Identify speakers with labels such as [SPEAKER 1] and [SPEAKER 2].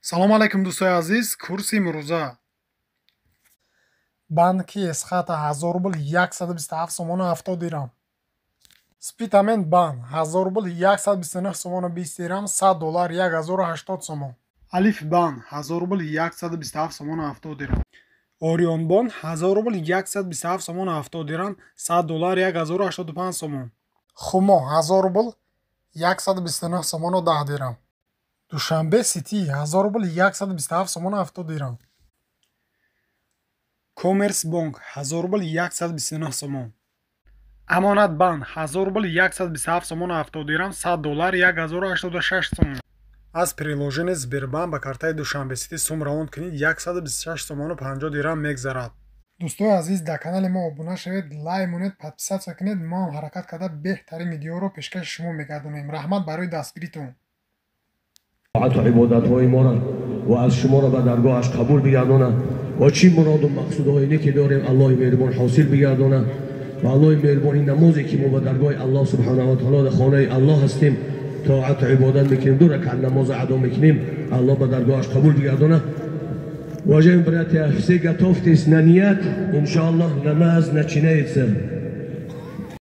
[SPEAKER 1] Салом алайкум, дӯстои азиз. Курси имрӯза:
[SPEAKER 2] Банки Эсхата, 1000 рубл 127 сомону 70 дирам. Спитамен Бан, 1000 рубл 129 сомону 20 дирам, 100 доллар 1080 сомон.
[SPEAKER 1] Алиф Бан, 1000 рубл 127 сомону 70 дирам. Орионбон, 1000 рубл 127 сомону 70 дирам, 100 доллар 1085 сомон.
[SPEAKER 2] Хумо, 1000 рубл 129 сомону 10 дирам. Душанбе Сити, 1000 рубл 127 сомону 70 дирам.
[SPEAKER 1] Коммерс Бонк, 1000 рубл 129 сомон. Амонат Бан, 1000 рубл 127 сомону 70 дирам, 100 доллар 1086 сомон. Аз приложение Сбербанк ба картаи Душанбе Сити сум равон кунед, 126 сомону 50 дирам мегзарад.
[SPEAKER 2] Дӯстои азиз, дар канали мо обуна шавед, лайк монед, подписаться кунед. Мо ҳам ҳаракат карда, беҳтарин видеоро пешкаши шумо мегардонем. Раҳмат барои дастгиритон.
[SPEAKER 3] Тоату ибодатҳои моро ва аз шуморо ба даргоҳаш қабул бигардонад ва чӣ муроду мақсудҳои неке дорем, Аллоҳи меҳрубон ҳосил бигардонад. Ва Аллоҳи меҳрубон ин намозе, ки мо ба даргоҳи Аллоҳ субҳанаҳу ва таоло, дар хонаи Аллоҳ ҳастем, тоату ибодат мекунем, ду ракат намоза адо мекунем, Аллоҳ ба даргоҳаш қабул бигардонад. Уважаемые братья, все готовьтесь на ният, иншаллах, намаз начинается.